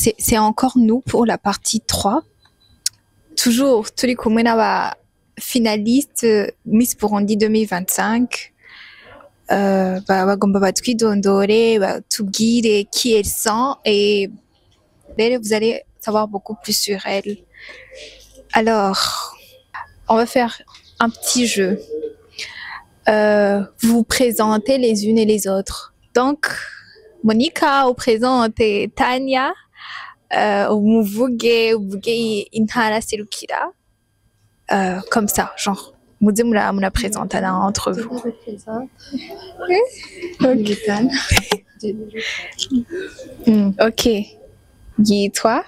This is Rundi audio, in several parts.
C'est encore nous pour la partie 3. Toujours turi kumwe n'aba finaliste Miss Burundi 2025. Bagomba batwidondore, batubwire qui elles sont et d'ailleurs vous allez savoir beaucoup plus sur elles. Alors, on va faire un petit jeu. Vous vous présentez les unes et les autres. Donc, Monica vous présente Tania, umuvuge, uvuge intara serukira. Comme ça, genre, muze mura présentana entre vous. Ok. Ok. Yitwa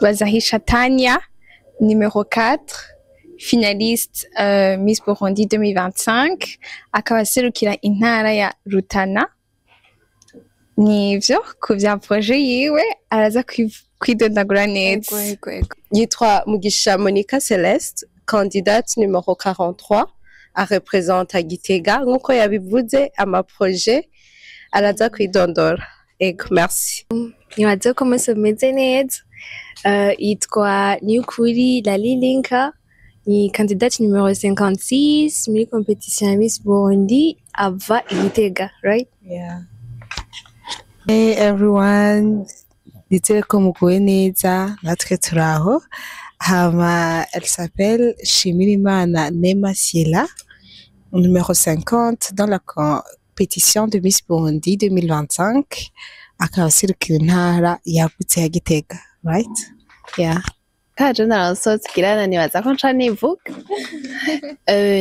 Bazahisha Tania, numéro 4, finaliste Miss Burundi 2025, akaba aserukira intara ya Rutana. Nivyo ku vya projet yiwe araza kwidondagura neza. Ego. Yitwa Mugisha Monica Celeste, candidate numéro 43, arepresenta Gitega. Nk'uko yabivuze, ama projet araza kwidondora. Ego, merci. Nibaze ko mwese mumeze neza. Yitwa Niyukuri Lali Linka, ni candidate numéro 56 muri compétition ya Miss Burundi, ava i Gitega, right? Yeah. Hey everyone, nizere ko muguwe neza, natwe turaho. Hama, elle s'appelle Shimirimana Nema Siela, numéro 50 dans la compétition de Miss Burundi 2025, akaba aserukira intara yagutse ya Gitega, right? Yeah. Kaje narasohotse kirana, nibaza ko nca nivuga.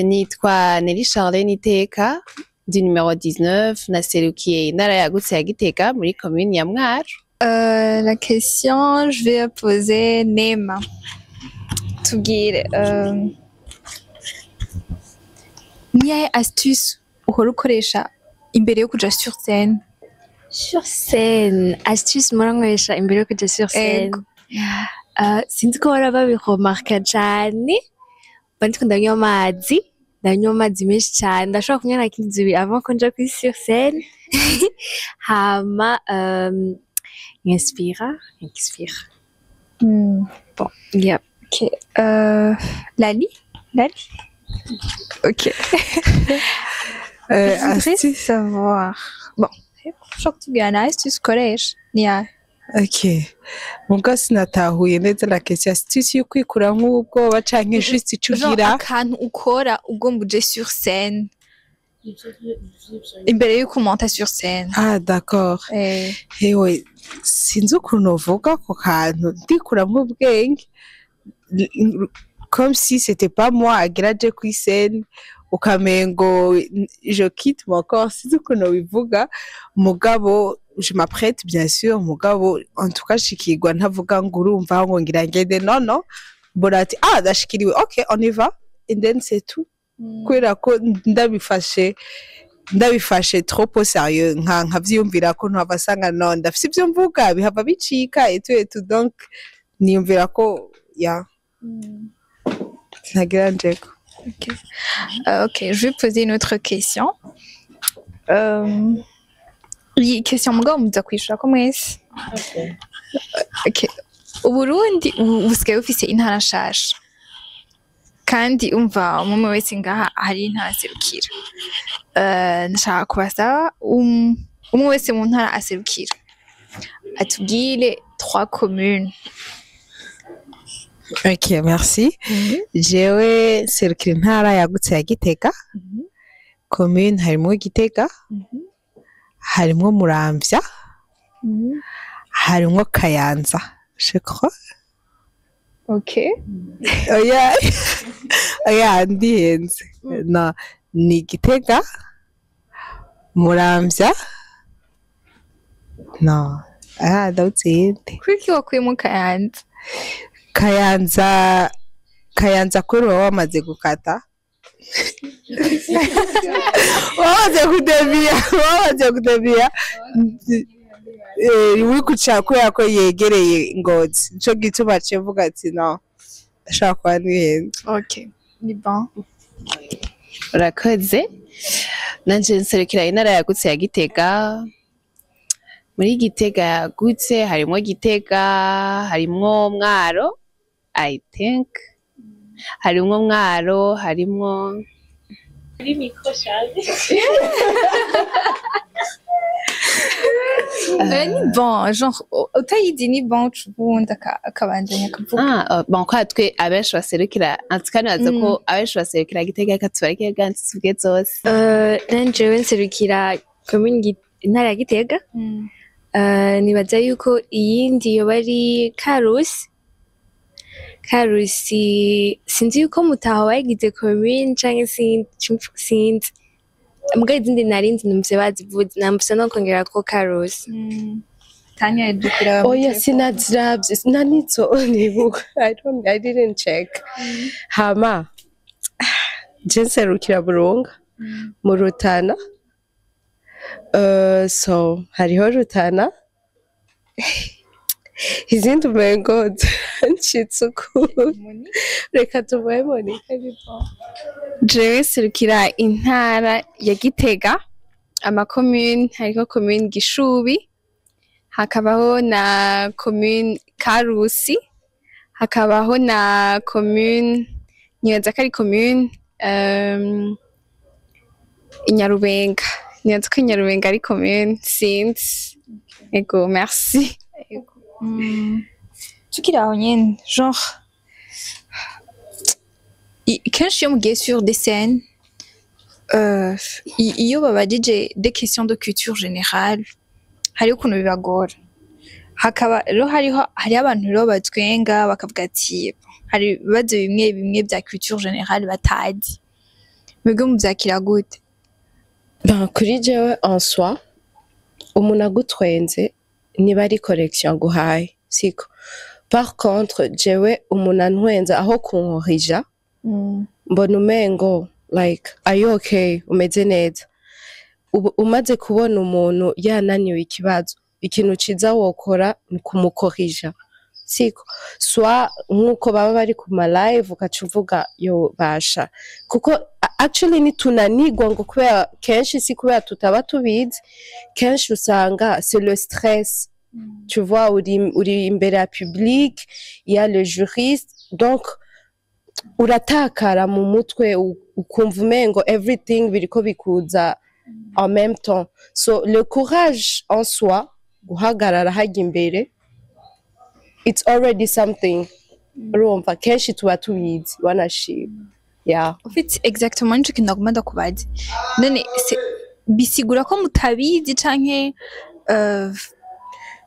Nitwa Nelly Charlene Iteka, ndi numéro 19, naserukiye intara yagutse ya Gitega muri commune ya Mwaro. La question, je vais poser Nema. Tubwire, niyahe astuce uhora ukoresha imbere yo kuja sur scène? Sur scène, astuce mpora nkoresha imbere yo kuja sur scène? Ego. Sinzi ko bahora babiremarka cane, mba ndiko ndanywa amazi, ndanywa amazi menshi cane, ndashobora kunywa na kindi zibiri avant ko nja kuri sur scène, hama nk'inspira, nk'expira. Bon, yeah. Ok. Lali? Lali? Ok. Je voudrais Astuce. Savoir. Bon, ushobora kutubwira na astuce ukoresha niyahe? Ok. Muga sinatahuye neza la question. Astuce yo kwikuramwo ubwoba canke juste ico Genre ugira? Akantu ukora ugomba uje sur scène. Imbere yuko umonta sur scène. Ah, d'accord. Hewe, sinzi ukuntu novuga ako kantu ndikuramwo ubwenge. Comme si c'était pas moi agira aje kuri scène, ukamengo je quitte mon corps, sinzi ukuntu bivuga. Mugabo je m'apprête bien sûr, mugabo en tout cas shikirwa ntavuga ngo urumva ngo ngira ngende, non, mbona ati: "Ah, ndashikiriwe, ok, on y va," and then c'est tout, kubera ko ndabifashe trop au sérieux, nkavyiyumvira ko ntava asanga no ndafise ivyo mvuga bihava bicika et tout et tout, donc niyumvira ko ya ntagira njeko. Ok. Ok, je vais poser une autre question. Iyi question mugabo muza kwishura ko mwese. Ok. Uburundi ubu busigaye bufise intara nshasha. Kandi umva umwe wese ngaha hari intara aserukira. Ndashaka kubasaba umwe wese mu ntara aserukira atubwire trois communes. Ok, merci. Jewe serukira intara yagutse ya Gitega. Commune harimwo Gitega, harimwo Muramvya, harimwo Kayanza, je crois. Ok. Oya, ndihenze. No, ni Gitega, Muramvya, no, ah, ndabutse iyindi. Kuki wakuyemo Kayanza? Kayanza kuri uba wamaze gukata, wamaze kudeviya, wamaze kudeviya. Uri guca kubera ko yegereye Ngozi, nico gituma ciye mvuga ati no, ashobora kuba nihenze. Ok. Ni bon. Urakoze. Nanje nserukira intara yagutse ya Gitega. Muri Gitega yagutse harimwo Gitega, harimwo Mwaro, I think harimwo Mwaro, harimwo Ni bon, genre utayizi ni bon, ubundi akabandanya akavuga. Ah, bon, kwa twe abenshi baserukira, en tout cas nibaza ko abenshi baserukira Gitega, reka tubareke ganzi tuvuge zose. Nanjewe nserukira commune intara ya Gitega. Nibaza yuko iyindi yoba ari Karusi. Karusi sinzi yuko Mutaho bayigize commune canke sinzi. Muga izindi narinzi numvise bazivuze, namvise no kongerako Karusi. Tanya yadukira. Oya, sinaziravye, sinanizo nibuka. I don't, I didn't check. Hama je nserukira Burunga mu Rutana. So hariho Rutana, izindi umengo ncitse ukuntu. Reka tumuhe Monica. Jewe serukira intara ya Gitega, amakomune hariho commune Gishubi, hakabaho na commune Karusi, hakabaho na commune, nibaza ko ari commune Inyarubenga. Nibaza ko Inyarubenga ari commune, sinzi. Ego, merci. Tukiri aho nyene, genre kenshi iyo mugiye sur des scènes, iyo babajije des questions de culture générale, hariho ukuntu bibagora, hakaba rero hariho abantu rero batwenga bakavuga ati hari ibibazo bimwe bimwe bya culture générale batazi. Mwebwe muvyakira gute? Ben, kuri jewe en soi, umuntu agutwenze niba ari correction aguhaye, siko? Par contre jewe umuntu antwenza aho kunkorija, mbona umengo like, "Are you okay? Umeze neza?" Ubu umaze kubona umuntu yananiwe ikibazo, ikintu ciza wokora ni kumukorija, siko? Swa nk'uko baba bari ku ma live, ugaca uvuga yo basha, kuko actually nitunanirwa ngo kubera kenshi si kubera tutaba tubizi, kenshi usanga c'est le stress, tu vois, uri imbere ya public, il y a le juriste, donc uratakara mu mutwe, ukumva umengo everything biriko bikuza en même temps. So le courage en soi, guhagarara hajya imbere, it's already something. Urumva kenshi tuba tubizi, wanashima, yeah. En fait, exactement nico kintu nagomba ndakubaza. None bisigura ko mutabizi canke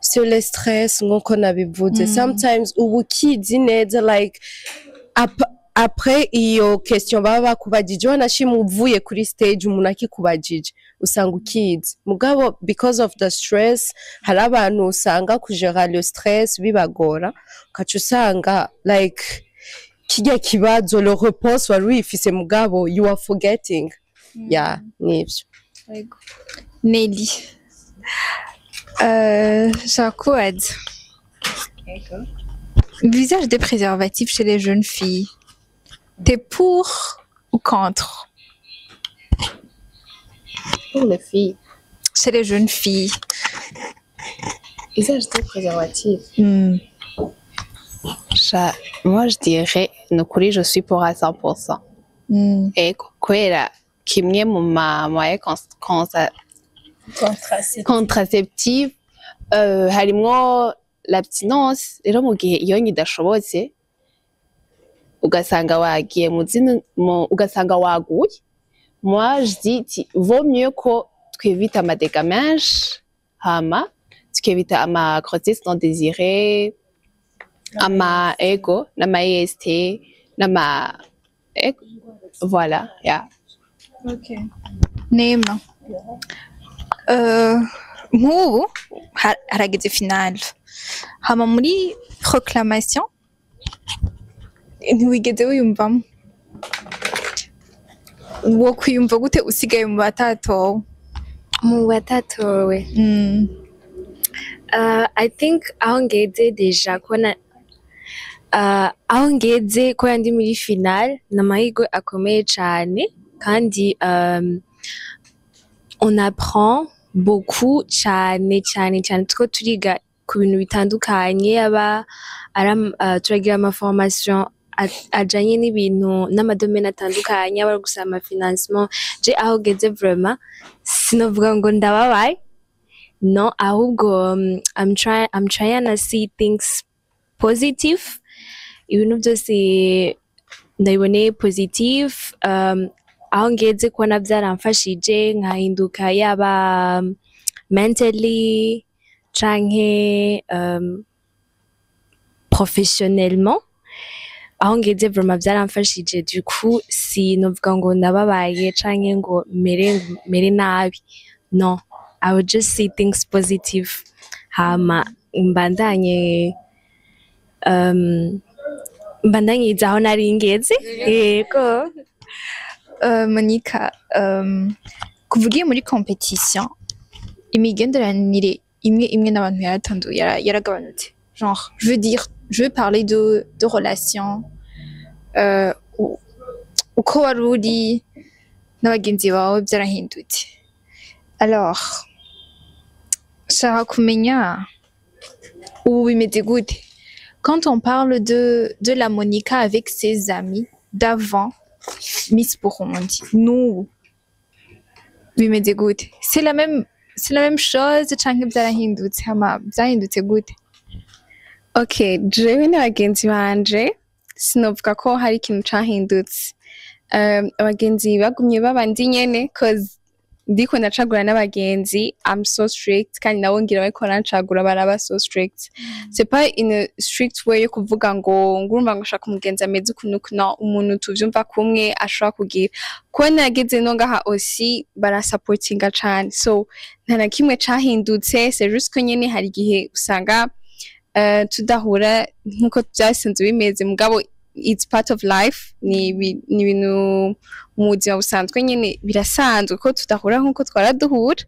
Sur le stress, nkuko nabivuze, sometimes uba ukizi neza, like après iyo question baba bakubajije, wanashima uvuye kuri stage umuntu akikubajije usanga ukizi, mugabo because of the stress, hari abantu usanga kugera le stress bibagora, ukaca usanga like kirya kibazo, le réponse wari uyifise, mugabo you are forgetting. Yeah, nivyo. Nelly, nshaka kubaza, l'usage des préservatifs chez les jeunes filles, t'es pour ou contre? Pour les filles? Chez les jeunes filles. Usage des préservatifs. Moi, je dirais, nukuri, je suis pour à 100%. Ego, kubera kimwe mu ma moyen contraceptive, harimwo l'abstinence. Rero mu gihe iyo idashobotse, ugasanga wagiye mu zindi, ugasanga waguye, moi je dis vaut mieux ko twevita ama dégâts menshi, hama tukevita ama grossesse non désirée, ama ego n'ama IST n'ama ego, voilà, yeah. Nema, nk'ubu harageze finale, hama muri proclamation ntiwigeze wiyumvamo. Wo kwiyumva gute usigaye mu batatowe? Mu batatowe? I think aho ngeze déjà kubona, aho ngeze kubera ndi muri finale, ni amahirwe akomeye cane, kandi on apprend. Beaucoup, cane cane cane. Turiko turiga ku bintu bitandukanye, aba ari turagira ama formation ajanye n'ibintu n'ama domaine atandukanye, aba ari gusaba ama financement. Je aho geze, vraiment sinovuga ngo ndababaye, no, ahubwo I'm trying to see things positive. Ibintu byose ndabiboneye positive. Aho ngeze, kubona byaramfashije nkahinduka, yaba mentally canke professionnellement, aho ngeze vraiment byaramfashije. Du coup sinovuga ngo ndababaye canke ngo mere nabi, no, I would just see things positive, hama mbandanye aho nari ngeze, yego. Monica, kuva ugiye muri competition, imigenderanire imwe imwe n'abantu yaragabanutse. Genre, je veux dire, je veux parler de relations, uko wari uri n'abagenzi bawe byarahindutse. Alors, nshaka kumenya ubu bimeze gute? Quand on parle de la Monica avec ses amis d'avant Miss Burundi, n'ubu bimeze gute? C'est la même chose canke byarahindutse? Hama byahindutse gute? Okay, jewe n'abagenzi banje sinovuga ko hari ikintu cahindutse. Abagenzi bagumye babandi nyene, 'cause ndiko ndacagura n'abagenzi, I'm so strict, kandi nabo ngira bariko barancagura baraba so strict. C'est pas une strict way yo kuvuga ngo ngurumva ngo ushaka umugenzi ameze ukuntu uku, no, umuntu tuvyumva kumwe ashobora kugira. Kuba nageze no ngaha aussi barasupportinga cane, so nta na kimwe cahindutse. C'est juste ko nyene hari igihe usanga tudahura nkuko byasanzwe bimeze, mugabo it's part of life, ni ibintu mu buzima busanzwe nyene, birasanzwe ko tudahura nkuko twara duhura.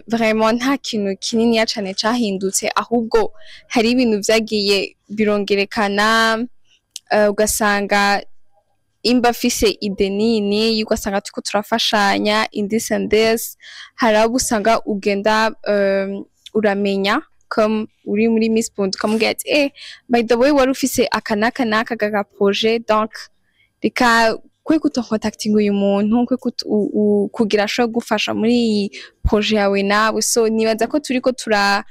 Vraiment nta kintu kininiya cane cahindutse, ahubwo hari ibintu vyagiye birongerekana, ugasanga imba afise idée nini, ugasanga turiko turafashanya in this and this. Hari abo usanga ugenda uramenya comme uri muri Miss Burundi, ukamubwira ati: "Eh, by the way, wari ufise aka n'aka n'aka ga projet, donc reka kwe kutocontactinga uyu muntu kwe kugira ashobore gufasha muri iyi projet yawe nawe." So nibaza ko turiko tura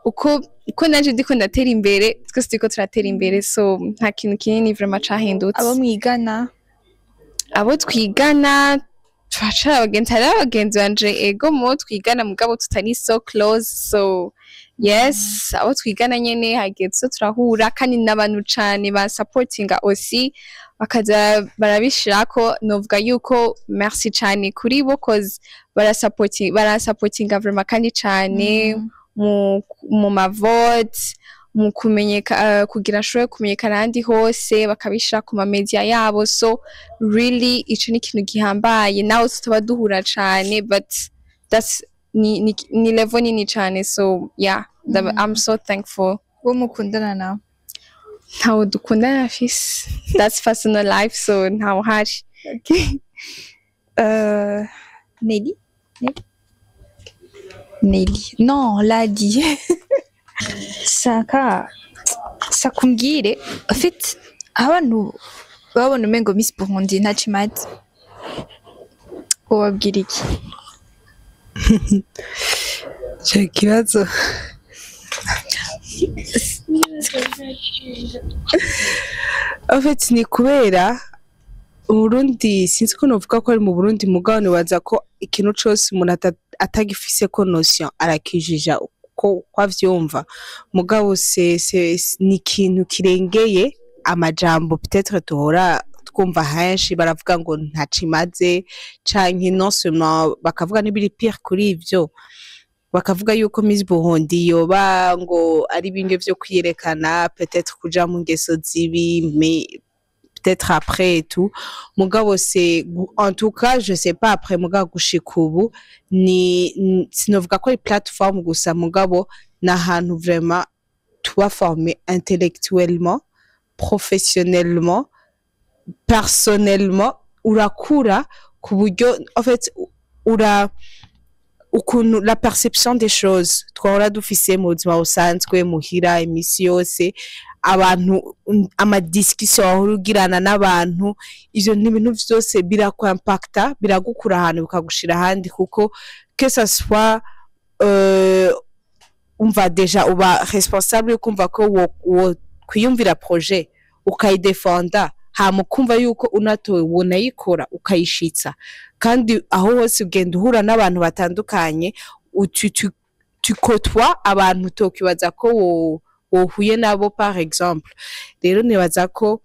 uko nanje ndiko ndatera imbere, twese turiko turatera imbere, so nta kintu kinini vraiment cahindutse. Abo mwigana? Abo twigana turacara abagenzi. Hariho abagenzi banje, ego, mo twigana, mugabo tutari so close. So yes, abo twigana nyene hagiye tuzo turahura, kandi n'abantu cane basupportinga aussi, bakaza barabishirako. Novuga yuko merci cane kuri bo, 'cause barasupportinga vraiment kandi cane mu ma vote, mu kumenyeka, kugira ashobore kumenyekana ahandi hose, bakabishira ku ma media yabo. So really ico ni ikintu gihambaye, naho tutaba duhura cane, but that's ni level nini cane. So yeah, I'm so thankful. Wo mukundana nawe? Ntawe dukundana afise, that's personal life, so ntawe uhari. Nelly. Nelly. Nelly. Non, Ladi. Shaka umbwire, en fait, abantu babona umengo Miss Burundi ntaco imaze, wobabwira iki? Ico kibazo, en fait, ni kubera Uburundi, sinzi ko novuga ko ari mu Burundi, mugabo nibaza ko ikintu cose umuntu atagifise ko notion arakijija uko avyumva. Mugabo c'est ni ikintu kirengeye amajambo peut-être tuhora twumva henshi, baravuga ngo ntaco imaze, canke non seulement bakavuga n'ibiri pire kuri ivyo, bakavuga yuko Miss Burundi yoba ngo ari bimwe vyo kwiyerekana, peut-être kuja mu ngeso zibi, mais peut-être après et tout. Mugabo c'est, en tout cas, je sais pas après, mugabo gushika ubu ni sinovuga ko ari plateforme gusa, mugabo ni ahantu vraiment tuba formé intellectuellement, professionnellement, personnellement, urakura ku buryo en fait ura Ukuntu la perception des choses twahora dufise mu buzima busanzwe muhira, imisi yose abantu, amadiscussion wahora ugirana n'abantu, ivyo ni ibintu vyose birakwimpacta, biragukura ahantu bikagushira ahandi, kuko que ça soit umva déjà uba responsable yo kumva ko wo kwiyumvira projet, ukayidefenda, hama ukumva yuko unatowe wonayikora ukayishitsa. Kandi aho hose ugenda uhura n'abantu batandukanye, tu côtoies abantu utokwibaza ko wohuye nabo, par exemple. Rero nibaza ko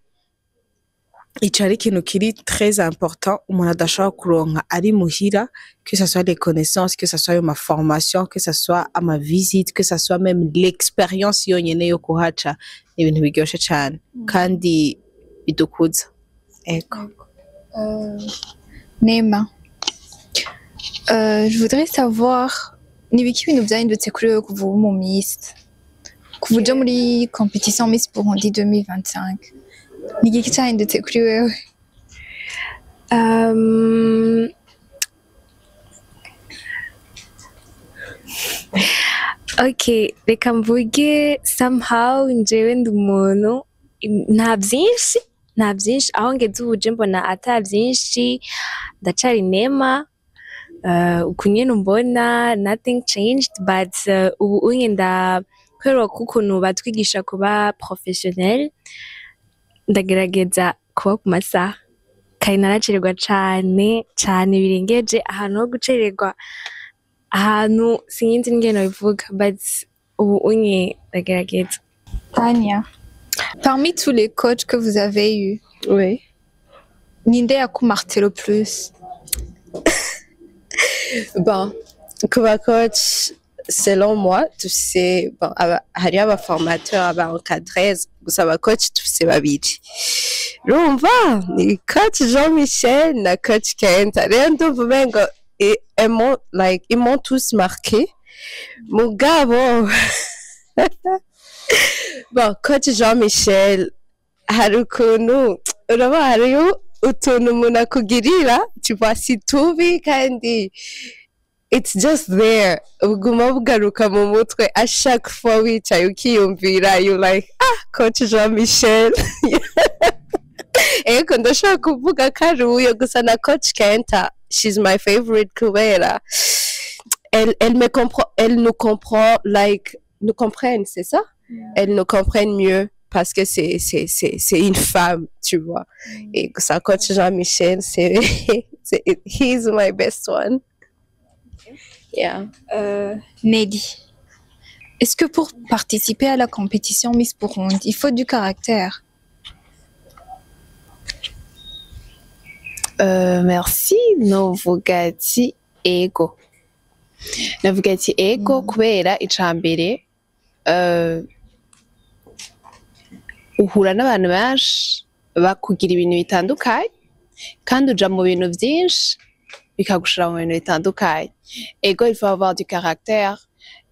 ico ari ikintu kiri très important umuntu adashobora kuronka ari muhira, que ça soit les connaissances, que ça soit ayo ma formation, que ça soit ama visite, que ça soit même l'expérience yonyene yo kuhaca. Ni ibintu biryoshe cane kandi bidukuza, ego. Nema, je voudrais savoir ni ibiki ibintu vyahindutse kuri wewe kuva uba mu Miss, kuva uja muri competition Miss Burundi 2025, ni igiki cahindutse kuri wewe? Ok, reka mvuge somehow njyewe ndi umuntu nta byinshi aho ngeze ubu je mbona ata byinshi, ndacari Nema, uku nyene umbona, nothing changed, but ubu unye nda kubera ko ukuntu batwigisha kuba professionnel, ndagerageza kuba ku masaha. Kare naracererwa cane cane birengeje, ahantu ho gucererwa, ahantu sinzi ingene nobivuga, but ubu unye ndagerageza. Tania, parmi tous les coachs que vous avez eus, Oui. ninde yakumarqué le plus? Bon, kuba coach, selon moi, tu sais, bon, hariho abaformateur, aba encadreurs, gusa aba coach tufise babiri. Urumva, ni coach Jean-Michel na coach Kenta. Rero ndumva umengo elles m'ont, like, ils m'ont tous marqué. Mugabo, bon, coach Jean-Michel, hari ukuntu, urabona hariho utuntu umuntu akugirira, tu vois, si tubi kandi it's just there, buguma bugaruka mu mutwe à chaque fois wicaye ukiyumvira, you like, "Ah, coach Jean-Michel." Ego, ndashobora kuvuga ko ari uyo gusa. Na coach Kenta, she's my favorite kubera elle me comprend, elle nous comprend, like, nous comprenne, c'est ça, elle nous comprenne mieux parce que c'est une femme, tu vois. Et ça, coach Jean-Michel, c'est he's my best one, yeah. Nelly, est-ce que pour participer à la compétition Miss Burundi, il faut du caractère? Merci. Novuga ati ego, navuga ati ego, kubera ica mbere uhura n'abantu benshi bakugira ibintu bitandukanye, kandi uja mu bintu vyinshi bikagushira mu bintu bitandukanye. Ego, il faut avoir du caractère,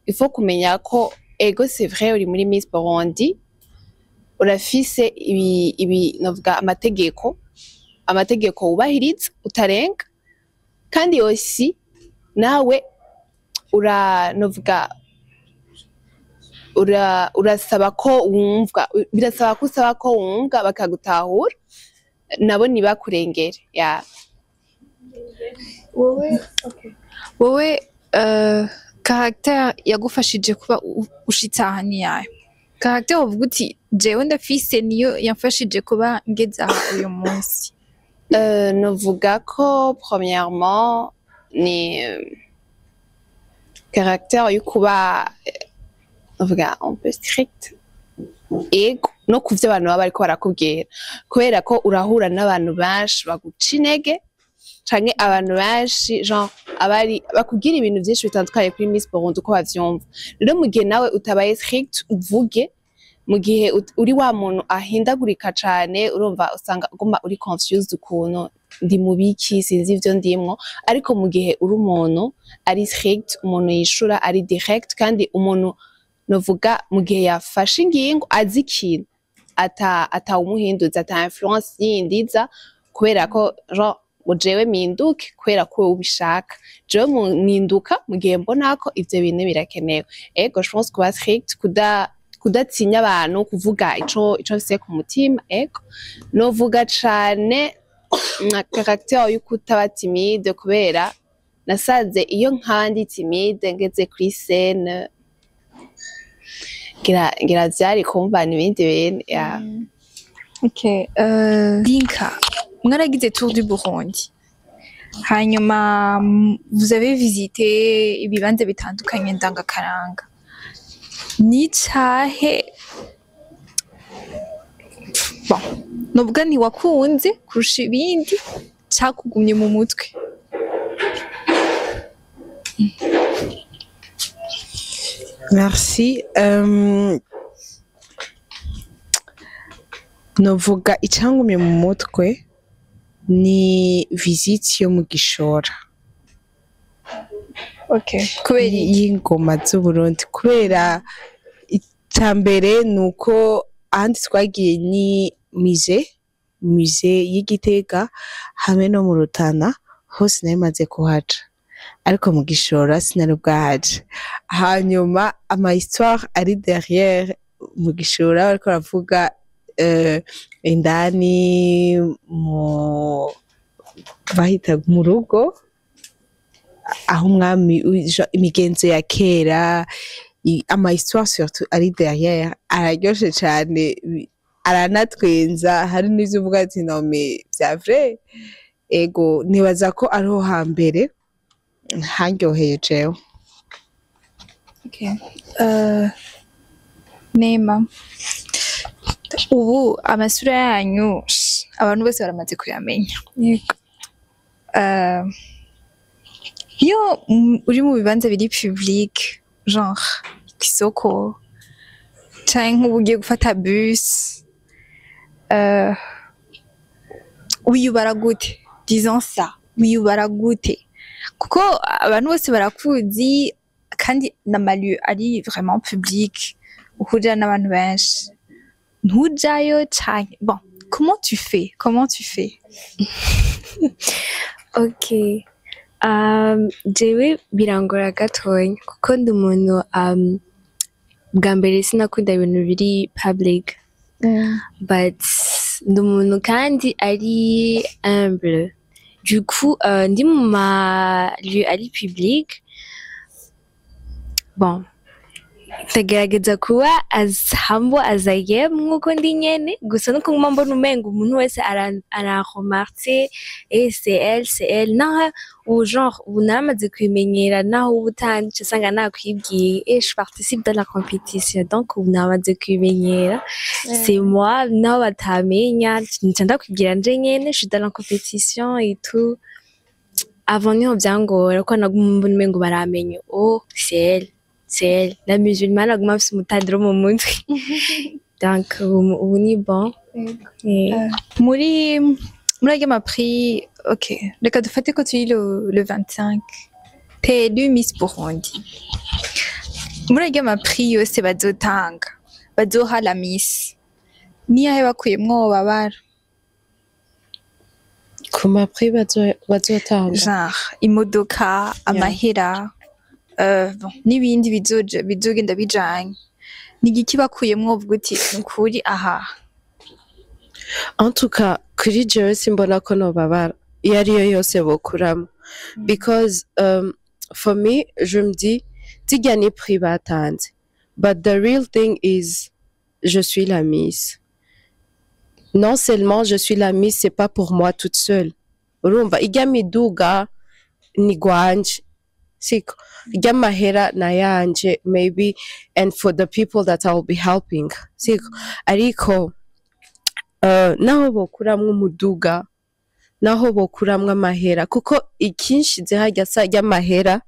il faut kumenya ko ego, c'est vrai, uri muri Miss Burundi, urafise ibi novuga amategeko wubahiriza utarenga, kandi aussi nawe ura novuga urasaba ko wumvwa, birasaba ko usaba ko wumvwa, bakagutahura nabo ntibakurengere ya. Wowe, caractère yagufashije kuba ushitse aha ni yayo caractère uvuga uti jewe ndafise, niyo yamfashije kuba ngeze aha uyu munsi? Novuga ko premièrement ni caractère yo kuba novuga un peu strict, ego, no kuvyo abantu baba bariko barakubwira, kubera ko urahura n'abantu benshi baguca intege canke abantu benshi genre abari bakubwira ibintu vyinshi bitandukanye kuri Miss Burundi uko bavyumva. Rero mu gihe nawe utabaye strict uvuge, mu gihe uri wa muntu ahindagurika cane, urumva usanga uguma uri confused, ukuntu ndi mu biki, sinzi ivyo ndimwo. Ariko mu gihe uri umuntu ari strict, umuntu yishura ari direct, kandi umuntu novuga mu gihe yafashe ingingo azi ikintu atawumuhinduza, ata influence yindi iza, kubera ko genre Ngo jewe mpinduke kubera ko wewe ubishaka. Jewe mpinduka mu gihe mbona ko ivyo bintu birakenewe. Ego, je pense kuba strict, kudatinya abantu, kuvuga ico mfise ku mutima. Ego, novuga cane nka caractère yo kutaba timide, kubera nasanze iyo nkaba ndi timide ngeze kuri scène, ngira vyari kumbana ibindi bintu, yeah. Ok. Linka, mwaragize Tour du Burundi. Hanyuma vous avez visité ibibanza bitandukanye ndangakaranga. Ni cahe, bon, novuga ntiwakunze kurusha ibindi, cakugumye mu mutwe? Merci. Novuga icangumye mu mutwe ni visite yo mu Gishora. Okay. Kubera iki? Y'ingoma z'Uburundi, kubera icya mbere ni uko ahandi twagiye ni musée y'Igitega hamwe no mu Rutana, hose nari maze kuhaca, ariko mu Gishora sinari bwahace. Hanyuma ama histoire ari derrière mu Gishora, bariko baravuga indani mu bahita mu rugo aho umwami, imigenzo ya kera, ama histoire surtout ari derrière araryoshe cane, aranatwenza, hari n'ivyo uvuga ati: "Non, mais vya vrai?" Ego, nibaza ko ariho hambere haryoheye jewe. Okay. Nema, ubu amasura yanyu abantu bose baramaze kuyamenya. Yego. Iyo uri mu bibanza biri public, genre kw'isoko canke nk'ubu ugiye gufata bus, wiyubara gute? Disons ça, wiyubara gute? Kuko abantu bose barakuzi, kandi n'ama lieux ari vraiment public uhurira n'abantu benshi, ntujayo canke, bon, comment tu fais, comment tu fais? Ok. Jewe birangora gatonya kuko ndi umuntu, bwa mbere sinakunda ibintu biri public, but ndi umuntu kandi ari humble. Du coup, ndi mu ma lieu ari public, bon, ndagerageza kuba as humble as I am, nkuko ndi nyene. Gusa nuko nguma mbona umenga umuntu wese araremarque: "Eh, c'est elle, c'est elle." Naho ubu, genre, ubu naramaze kubimenyera, naho uba utanditse usanga nakwibwiye: "Eh, je participe dans la compétition." Donc ubu naramaze kubimenyera, c'est moi. Naho batamenya, nca ndakwibwira nje nyene: "Je suis dans la compétition et tout." Avant niho vyangora, kuko naguma mbona umengo baramenye: "Oh, c'est elle, c'est elle la musulmane." Aguma afise umutandiro mu mutwe. Donc ubu ni bon. Eh. Muri arya ma prix, ok, reka dufate ko turi le 25, t'es élue Miss Burundi. Muri arya ma prix yose bazotanga, bazoha la Miss, niyahe bakuyemwo wobabara? Ku ma prix bazotanga? Genre imodoka, amahera, bon, n'ibindi bizogenda bijanye. Ni igiki bakuyemwo uvuga uti: "Nukuri aha"? En tout cas, kuri jewe simbona ko nobabara iyo ariyo yose bokuramo, because for me, je me dis zirya ni prix batanze, but the real thing is je suis la Miss. Non seulement je suis la Miss, c'est pas pour moi toute seule. Urumva irya miduga ni gwanje, siko? Irya mahera nayanje maybe, and for the people that I will be helping, siko? Ariko naho bokuramwo umuduga, naho bokuramwo amahera, kuko ikinshize harya sa ry'amahera,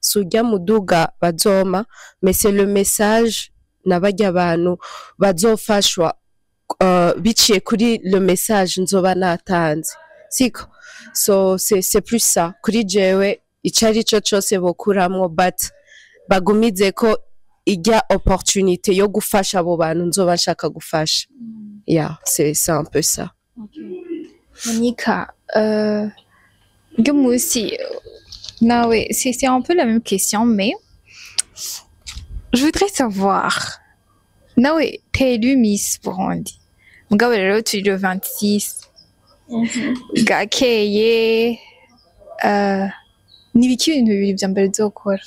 si urya muduga bazoma, mais c'est le message na barya bantu bazofashwa biciye kuri le message nzoba natanze, siko? So c'est plus ça. Kuri jewe, ico ari cyo cose bokuramwo, but bagumize ko ijya opportunité yo gufasha abo bantu nzoba nshaka gufasha. Yeah, c'est un peu ça. Monica, Uyu munsi nawe, c'est un peu la même question, mais je voudrais savoir, nawe t'es élue Miss Burundi, mugabo rero turi le 26 bwakeye, ni ibiki ibintu bibiri vya mbere uzokora?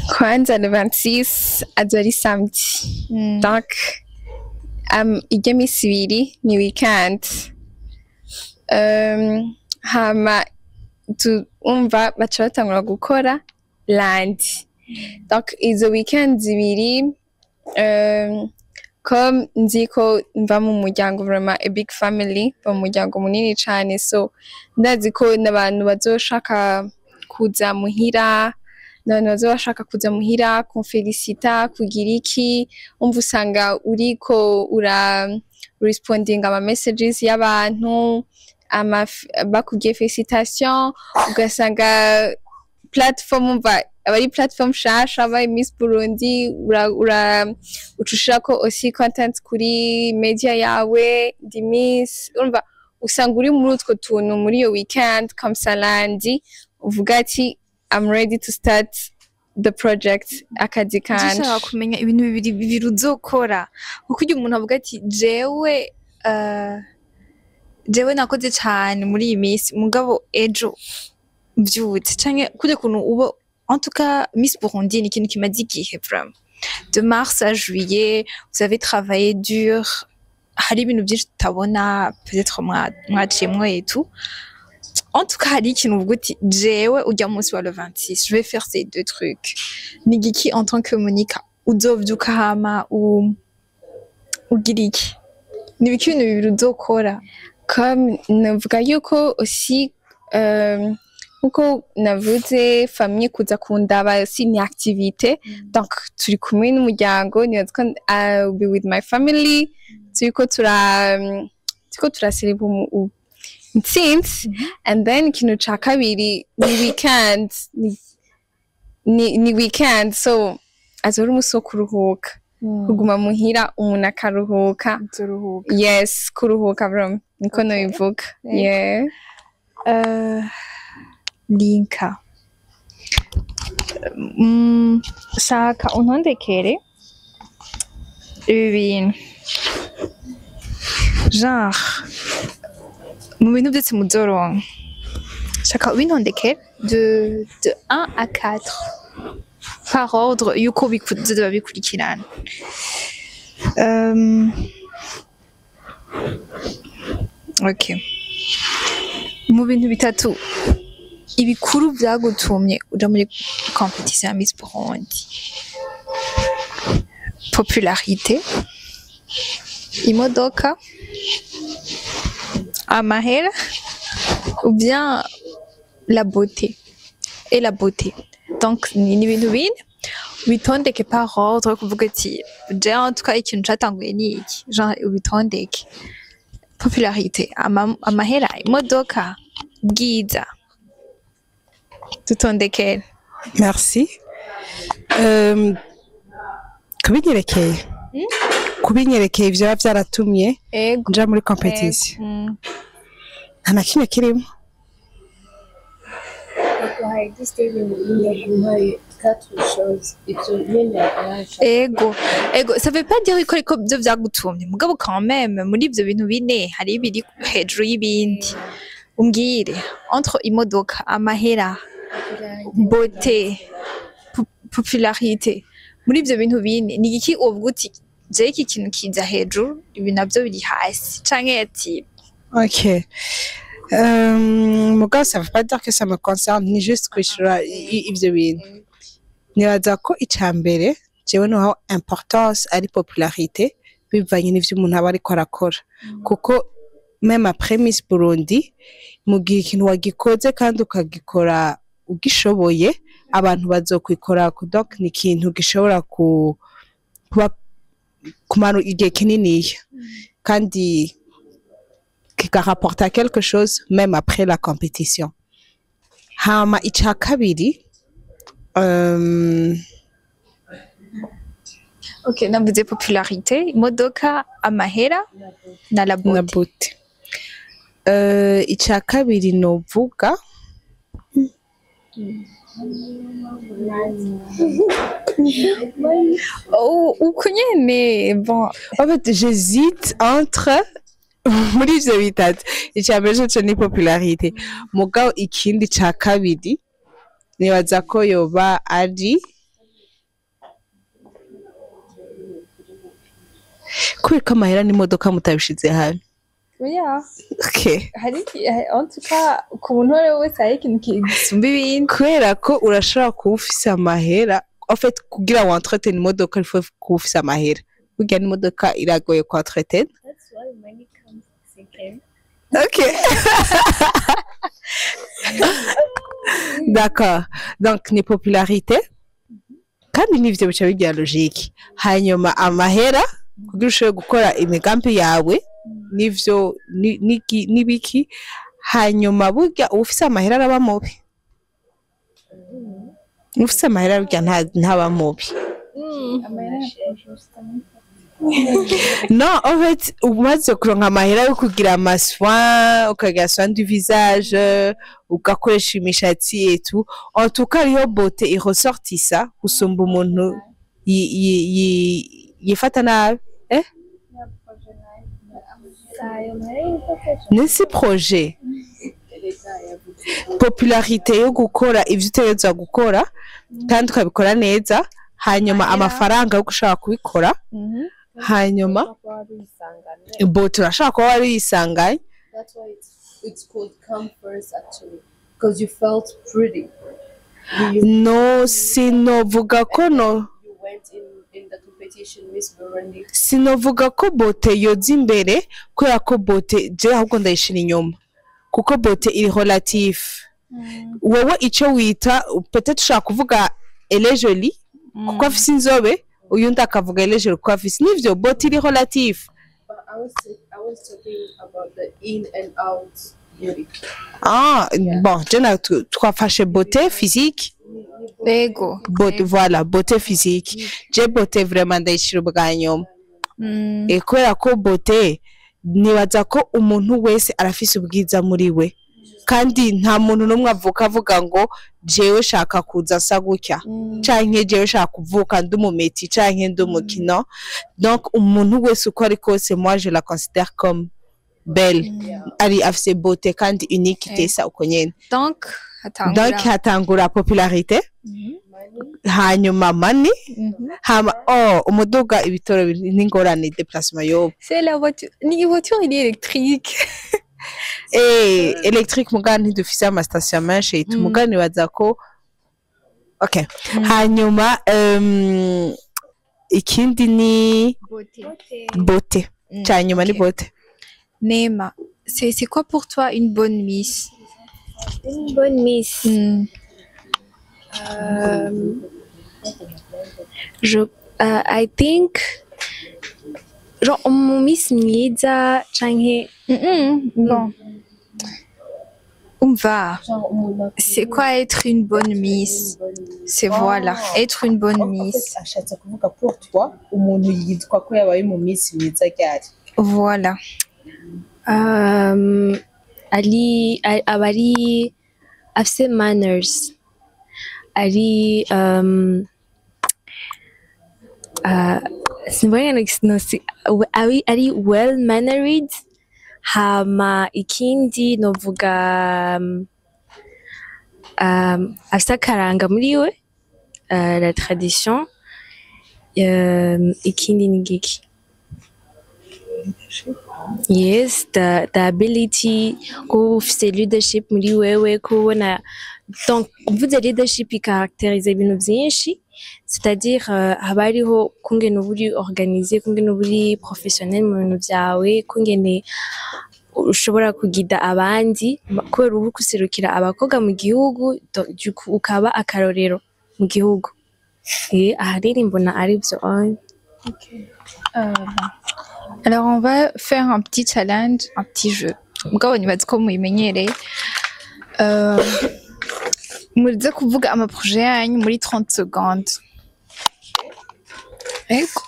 Kwanza le 26 azoba ari samedi, donc iryo minsi ibiri ni weekend. Hama umva baca batangura gukora lundi, donc izo weekend zibiri, comme nzi ko mva mu muryango, vraiment a big family, mva mu muryango munini cane, so ndazi ko n'abantu bazoshaka kuza muhira, n'abantu bazoba bashaka kuza muhira kumfelicita, kugira iki. Umva, usanga uriko ura responding ama messages y'abantu, ama bakubwiye félicitation, ugasanga platform, umva, aba ari platform shasha, abaye Miss Burundi, ura uca ushirako aussi content kuri media yawe, ndi Miss. Urumva, usanga uri muri utwo tuntu muri iyo weekend, comme ça lundi uvuga ati "I'm ready to start the project", akazi kanje. Dushaka kumenya ibintu bibiri bibiri uzokora, kuko igihe umuntu avuga ati jewe nakoze cane muri iyi minsi, mugabo ejo mvyutse canke kurya kuntu uba, en tout cas Miss Burundi ni ikintu kimaze igihe, vraiment de mars à juillet vous avez travaillé dur, hari ibintu byinshi tutabona, peut-être mwaciyemwo et tout. En tout cas hari ikintu uvuga uti jewe urya munsi wa le 26 je vais faire ces deux trucs. Ni igiki, en tant que Monica, uzovyuka hama ugira iki? Ni ibiki ibintu bibiri uzokora? Comme navuga yuko aussi, nkuko navuze, famille kuza kundaba aussi ni activité, donc turi kumwe n'umuryango, nibaza ko I'll be with my family, turiko turacelebra intsinzi. And then ikintu ca kabiri ni weekend, ni weekend, so azoba ari umunsi wo kuruhuka, kuguma muhira umuntu akaruhuka. Uzoruhuka? Yes, kuruhuka vraiment, niko nobivuga. Yego. Yeah. Linka, shaka untondekere ibi bintu, genre mu bintu byose muzoronka, shaka ubintondekere de 1 à 4 par ordre yuko bizoba bikurikirana. Ok, mu bintu bitatu ibikuru vyagutumye uja muri competition ya Miss Burundi: popularité, imodoka, amahera, ou bien la beauté et la beauté. Donc ni ibintu bine, ubitondeke par ordre, kuvuga ati je en tout cas ikintu catanguye ni iki, genre ubitondeke: popularité, amahera, imodoka, bwiza. Tutondekere. Merci. Kubinyerekeye vyoba vyaratumye ego nja muri competition, nta na kimwe kirimo. Baguhaye liste y'ibintu bine, umpaye quatre choses, ivyo nyene yaje. Ego, ça veut pas dire ko ariko byo vyagutumye, mugabo quand même muri ivyo bintu bine hari ibiri hejuru y'ibindi. Umbwire entre imodoka, amahera, beauté, popularité, muri ivyo bintu bine ni iki uvuga uti jewe iki kintu kiza hejuru, ibi navyo biri hasi, canke ati Ok. Mugabo ça veut pas dire que ça me concerne, ni juste kwishura ivyo bintu. Nibaza ko ica mbere jewe noha importance ari popularité, bivanye n'ivyo umuntu aba ariko arakora, kuko même après Miss Burundi, mu gihe ikintu wagikoze kandi ukagikora ugishoboye, abantu bazokwikorako. Donc ni ikintu gishobora kuba kumara igihe kininiya kandi kikarapporta quelque chose même après la compétition. Hama ica kabiri, Ok, navuze popularité, imodoka, amahera na la na beauté. Beauté. Ica kabiri novuga, Oh, uko nyene, bon. En fait, j'hésite entre muri ivyo bitatu. Ica mbere coco ni popularité, mugabo ikindi ca kabiri nibaza ko yoba ari kubera ko amahera n'imodoka mutabishize hamwe. Oya. Okay. Hari en tout cas, ku muntu uwo ari we wese hari ikintu gisumba ibindi. Kubera ko urashobora kuba ufise amahera, en fait, kugira ngo entretene imodoka il faut kuba ufise amahera. Burya n'imodoka iragoye ku entretene. That's why money comes second. Ok. D'accord. Donc, ni popularité. Kandi n'ivyo bica bigira logique. Hanyuma amahera kugira ushobore gukora imigambi yawe n'ivyo n'ibiki. Hanyuma burya uwufise amahera araba mubi. Uwufise amahera burya ntaba mubi. Non, en fait, umaze kuronka amahera yo kugira ama soins, ukagira soin du visage, ugakoresha imishatsi et tout. En tout cas, hariho beauté iressortissa gusumba umuntu yifata nabi. Eh? Nisi projet. Popularité yo gukora ivyo utegerezwa gukora kandi ukabikora neza, hanyuma amafaranga yo gushaka kubikora, hanyuma beauté urashaka kuba wari uyisanganye. That's why it's called come first, actually, because you felt pretty. No, sinovuga ko no. You went in the competition Miss Burundi. Sinovuga ko beauté yoza imbere, kubera ko beauté je ahubwo ndayishira inyuma, kuko beauté iri relative. Wowe ico wita, peut-être ushaka kuvuga elle est jolie kuko afise inzobe, uyundi akavuga elle est jolie kuko afise, nivyo, beauté iri relative. But I was talking about the in and out beauty. Ah bon, je na twafashe beauté physique. Ego. Beauté, voilà, beauté physique. Je beauté vraiment ndayishira ubwa nyuma. Kubera ko beauté nibaza ko umuntu wese arafise ubwiza muri we, kandi nta muntu n'umwe avuka avuga ngo jewe shaka kuza nsa gutya, canke jewe shaka kuvuka ndi umumeti canke ndi umukino. Donc umuntu wese uko ari kose, moi je la considère comme belle, ari afise beauté kandi unique itesa uko nyene. Donc hatangura. Donc hatangura popularité, hanyuma money, hama oh umuduga, ibitoro n'ingorane, déplacement yobo. C'est la voiture, ni voiture il est électrique. Électrique, muga ntidufise ama station menshi, muga nibaza ko okay. Hanyuma ikindi ni beauté. Cya nyuma ni beauté. Nema, c'est quoi pour toi une bonne miss? Une bonne miss. I think genre umu miss mwiza canke Bon. Umva, c'est quoi être une bonne miss? C'est voilà, être une bonne miss. Ashatse kuvuga pour toi umuntu yitwa ko yabaye mu miss mwiza ryari? Voilà. Ali aba ari afise manners, ari simbona no si ari well mannered. Hama ikindi novuga afise akaranga muri we, la tradition. Ikindi ni giki? Yes, the ability kuba ufise leadership muri wewe, kubona. Donc mvuze leadership icaractérise ibintu vyinshi, c'est-à-dire haba hariho kungene uba uri organisé, kungene uba uri professionnel mu bintu vyawe, kungene ushobora kugida abandi, kubera uba uriko userukira abakobwa mu gihugu, donc du coup ukaba akarorero mu gihugu. Ahanini mbona arivyo on. Alors on va faire un petit challenge, un petit jeu. Mugabo nibaza ko mubimenyereye. Muze kuvuga ama projet yanyu muri 30 secondes. Ego.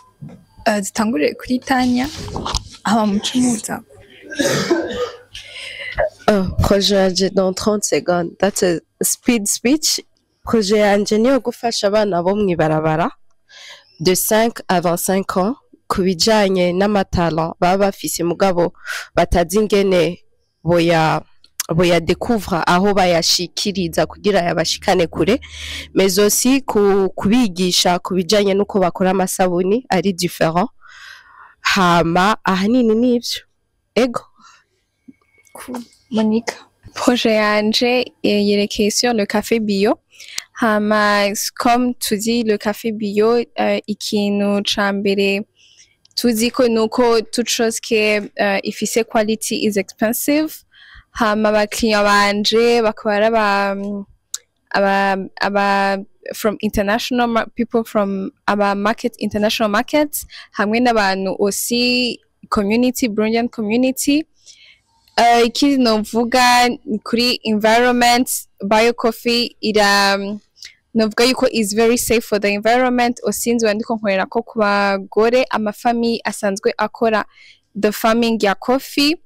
Dutangurire kuri Tanya, hama muce muza. Oh, projet yanje dans 30 secondes. That's a speed speech. Projet yanje niyo gufasha abana bo mw'ibarabara de 5 à 25 ans ku bijanye n'ama talents baba bafise, mugabo batazi ingene boya découvre, aho bayashikiriza kugira yabashikane kure, mais aussi kubigisha ku bijanye n'uko bakora amasabuni ari différent. Hama ahanini nivyo, ego. Monica. Projet yanje yerekeye sur le café bio. Hama comme tuzi le café bio, ikintu ca mbere tuzi ko nuko toute chose que ifise quality is expensive. Hama abakiriya banje bakaba ari aba from international people from aba market, international markets, hamwe n'abantu aussi community, Burundian community. Ikindi novuga ni kuri environment. Bio coffee ira novuga yuko is very safe for the environment. Aussi nzoba ndiko nkorera ko ku bagore, ama familles asanzwe akora the farming ya coffee,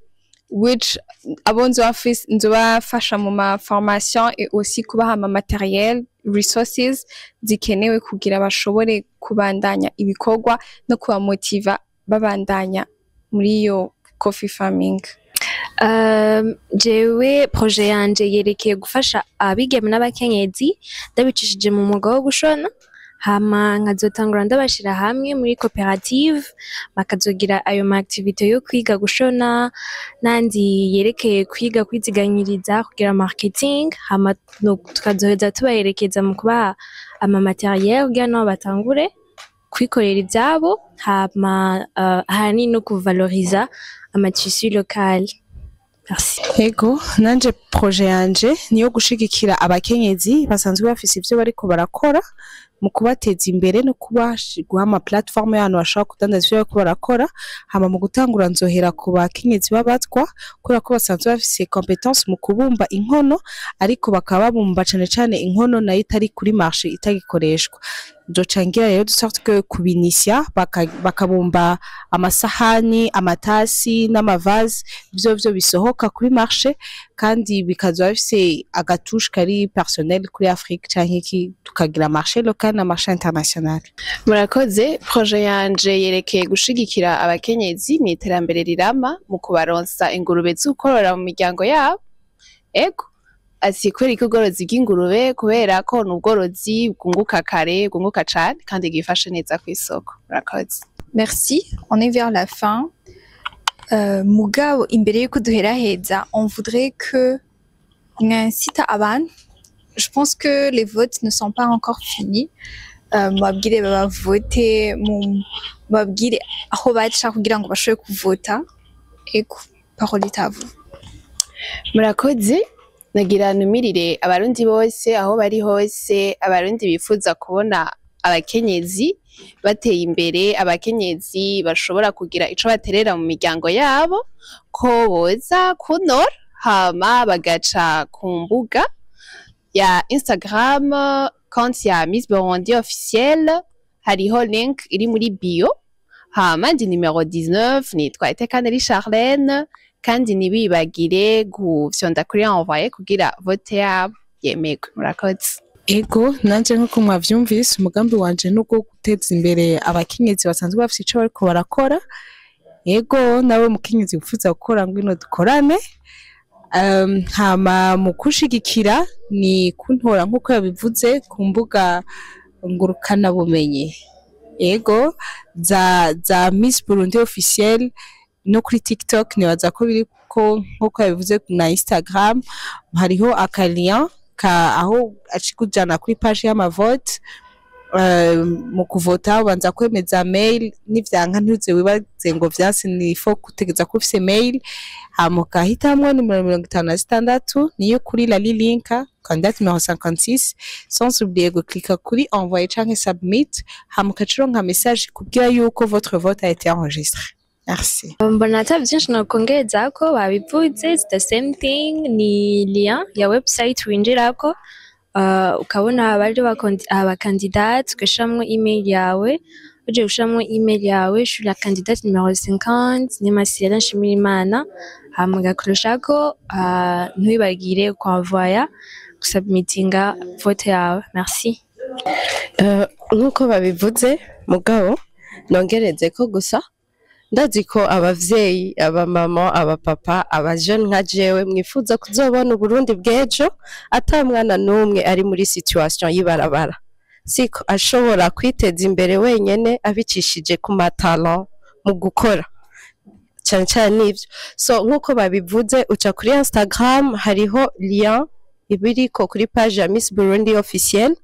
which abo nzobafasha mu ma formation et aussi kubaha ama matériel, resources zikenewe kugira bashobore kubandanya ibikorwa no kubamotiva babandanya muri iyo coffee farming. Jewe projet yanje yerekeye gufasha abigeme n'abakenyezi ndabicishije mu mwuga wo gushona. Hama nkazotangura ndabashira hamwe muri koperative, bakazogira ayo ma activité yo kwiga gushona n'andi yerekeye kwiga kwiziganyiriza, kugira marketing. Hama tukazoheza tubaherekeza mu kubaha ama matériel kugira nabo batangure kwikorera ivyabo. Hama ahanini no kuvaloriza ama tissu local. Merci. Ego, nanje projet yanje niyo gushigikira abakenyezi basanzwe bafise ivyo bariko barakora mu kubateza imbere no kubaha ama plateforme y'ahantu bashobora kudandaza ivyo bariko barakora. Hama mu gutangura nzohera ku bakenyezi b'abatwa, kubera ko basanzwe bafise compétence mu kubumba inkono, ariko bakaba babumba cane cane inkono nayo itari kuri marché, itagikoreshwa. Nzoca ngira rero de sorte que kubinisya bakabumba amasahani, amatasi n'amavaze, ivyo vyo bisohoka kuri marché kandi bikazoba bifise aga touche kari personnel kuri Afrique canke iki, tukagira marché local na marché international. Murakoze. Projet yanje yerekeye gushigikira abakenyezi mu iterambere rirama mu kubaronsa ingurube z'ukorora mu miryango yabo. Ego, ati kubera iki ubworozi bw'ingurube? Kubera ko ni ubworozi bwunguka kare, bwunguka cane kandi bwifashe neza kw'isoko. Murakoze. Merci, on est vers la fin. Mugabo imbere yuko duheraheza, on voudrait que mwincita abantu. Je pense que les votes ne sont pas encore finis. Mubabwire babavote, mubabwire aho baca kugira ngo bashobore kuvota. Ego, parole est à vous. Murakoze. Nagira ntumirire Abarundi bose aho bari hose, Abarundi bifuza kubona abakenyezi bateye imbere, abakenyezi bashobora kugira ico baterera mu miryango yabo, ko boza kuntora. Hama bagaca ku mbuga ya Instagram, konti ya Miss Burundi officiel, hariho link iri muri bio. Hama ndi numero 19, nitwa Itekaneri Charlene. Kandi ntibibagire gufyonda kuri envoyer kugira vote yabo yemegwe. Murakoze. Ego, nanje nkuko mwavyumvise, umugambi wanje ni uwo guteza imbere abakenyezi basanzwe bafise ico bariko barakora. Ego, nawe mukenyezi wifuza gukora, ngwino dukorane. Hama mu kushigikira ni kuntora nkuko yabivuze ku mbuga ngurukanabumenyi. Ego, za Miss Burundi officiel no kuri TikTok nibaza ko biri ko nkuko yabivuze, na Instagram hariho aka lien ka aho acikujana kuri page y'amavote. Mu kuvota ubanza kwemeza mail, nivyanka ntuze wibaze ngo vyanse, ni faut kutegeza ko ufise mail. Hama ukahitamwo nimero 56, niyo kuri la Lilinka, candidate numéro 56, sans oublier guklika kuri envoyer canke submit. Hama ukacironka message ikubwira yuko votre vote a été enregistré. Merci. Mbona ata byinshi nakongeza ko babivuze. It's the same thing, ni lien ya website winjirako, ukabona abari abakandidate, ugashiramwo email yawe. Uje gushiramwo email yawe, je suis la candidate numéro 50, ni Masiela Nshimirimana. Hama ugakoroshako, ntiwibagire kwenvoya gusubmitinga vote yawe. Merci. Nk'uko babivuze, mugabo nongereze ko gusa ndazi ko abavyeyi, abamama, abapapa, abajene nka jewe mwifuza kuzobona Uburundi bw'ejo ata mwana n'umwe ari muri situation y'ibarabara, siko ashobora kwiteza imbere wenyene abicishije ku ma talent, mu gukora cane cane n'ivyo. So nk'uko babivuze, uca kuri Instagram, hariho lien ibiriko kuri page ya Miss Burundi officiel,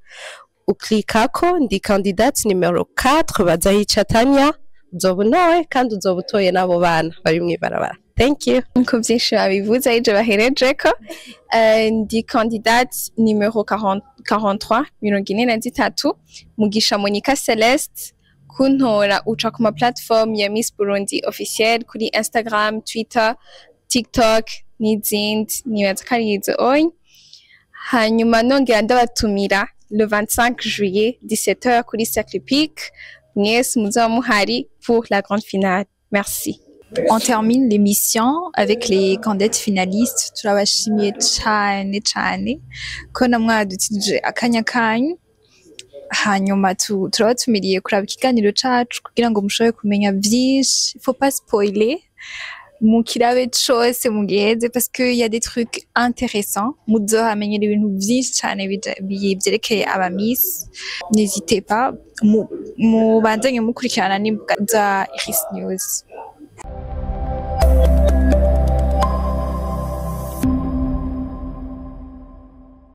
uklikako "Ndi candidate numero 4 Bazahica Tania", uzoba unowe kandi uzoba utoye n'abo bana bari mw'ibarabara. Thank you. Nkuko byinshi babivuze, arivyo baherejeko, ndi candidate numero 40, 43, 43, Mugisha Monica Celeste. Kuntora uca ku ma platform ya Miss Burundi officiel kuri Instagram, Twitter, TikTok n'izindi, nibaza ko ari izo onye. Hanyuma nongera ndabatumira le 25 juillet, 17h, kuri Cercle Hippique. Mwese muzoba muhari pour la grande finale. Merci. On termine l'émission avec les candidates finalistes. Turabashimiye cane cane ko namwadutije akanya kanyu. Hanyuma turabatumiriye kuraba ikiganiro cacu kugira ngo mushobore kumenya vyinshi. Faut pas spoiler. Mukirabe cose mugiheze parce que y a des trucs intéressants. Muzohamenyera ibintu vyinshi cane vyerekeye aba Miss. N'hésitez pas. Mubandanye mukurikirana n'imbuga za Iris News.